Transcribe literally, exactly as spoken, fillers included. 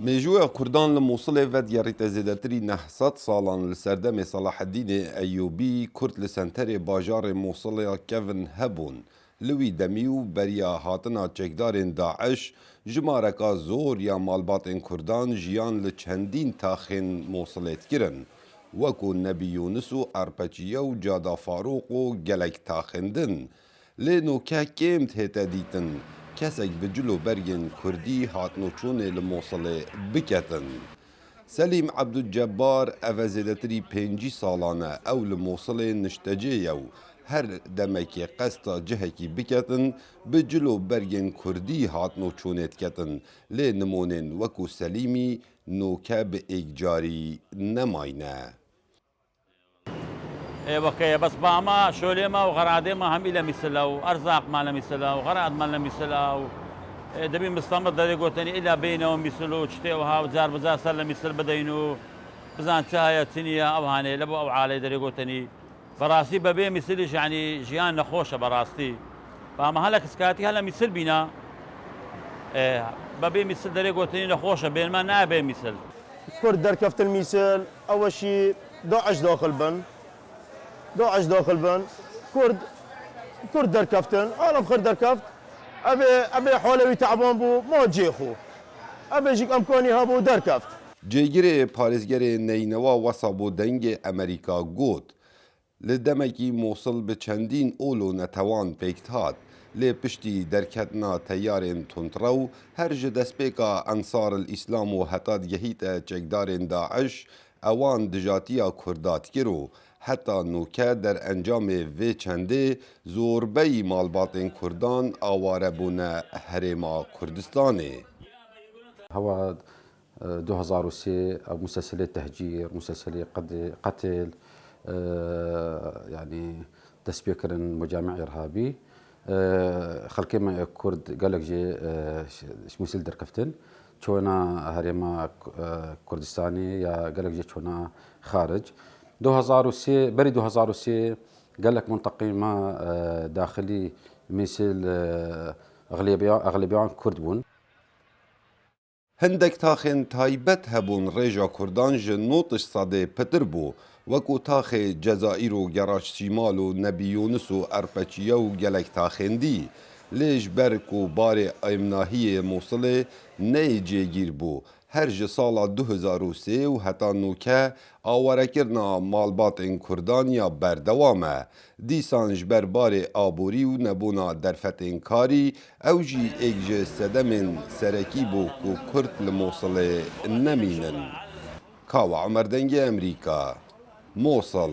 Mêjûya Kurdan li Mûsilê vedigerîte zêdetirî neh sed salan. Li serdemê Selaheddînê Eyûbî Kurd li senterê bajarê Mûsilê ya kevin hebûn. Li wî demî û beriya hatina çekdarên DAIŞ, jimareka zor ya malbatên Kurdan jiyan li çendîn taxên Mûsilê dikirin, wekû Nebî Yûnis û Erpeçiye û Cada Farûq û gelek taxên din. Lê noke kêm dihête dîtin kesek bi cil û bergên kurdî hatnoçûnê li Mosilê biketin. Selîm Ebdulcebbar, ev e zêdetirî pêncî salan e ew li Mosilê niştecê ye û her demekê qesta cihekî biketin, bi cil û bergên kurdî hatnoçûnê diketin. Lê nimonên wekû Selîmî noke bi êkcarî nemayne. Ê wekeye, bes bama, şolê ma û xeradê ma hemî le mîsila û erzaq ma le mîsila û xerad ma le mîsila û, ê, dibî mistamit derê gotenî îla bêne û mîsil û çitê û ha car bi car ser le mîsil bideyn û bizan çi heye çi niye ew hanê le bo ew alê derê gotenî. Berastî bebê mîsilîş, yanî jiyan nexweş e berastî. Bama hele kiskatî hele mîsil bîna. Ê, bebê mîsil derê gotenî nexweş e, bên me naye bê mîsil. Kurd derkeftin mîsil, ew e şî DAIŞ daxil bin. DAIŞ daxil bin. Kurd, Kurd derkeftin, alem xir derkeft. Ebê, ebê hale wî teban bû, ma cê xwe. Ebê jîk emkanî hebû derkeft. Cêgirê parêzgerê Neynewa wesa bo Dengê Emerîka got, Li demekî Mosil bi çendîn ol û netewan pêk dihat, lê piştî derketina teyarên tundrew her ji destpêka Ensar el Îslam û heta digehîte çekdarên DAIŞ, ewan dijatiya Kurda dikir û heta nûke derencamê vê çendê zorbeyî malbatên Kurdan aware bûne herêma Kurdistanê. Hewa, e, du hezar û sê ev museselê tehcîr, museselê qed-, qetil, e, yanî destpêkirin mucamê îrhabî, e, xelkê me Kurd gelek jê, e, ş-, ji Mûsil derkeftin, çûna herêma, e, Kurdistanê ya gelek jê çûna xaric. Du hezar û sê, berî du hezar û sê gelek mintiqê me, e, daxilî Mûsil, e, exlêbiya-, exlêbiyan Kurd bûn. Hindek taxên taybet hebûn, rêja Kurdan ji notij sedê pitir bû, wekû taxê Cezayîr û Geraşşîmal û Nebî Yûnis û Erpeçiye û gelek taxên dî. Lê ji ber ku barê êmnahiyê Mûsilê neyê cêgîr bû, her ji sala du hezar û sê û heta nûke awarekirina malbatên Kurdan ya berdewam e. Dîsan ji ber barê aborî û nebûna derfetên karî, ew jî êk ji sedemên serekî bû ku Kurd li Mosilê nemînin. Kawa Omer, Dengê Emerîka, Mosil.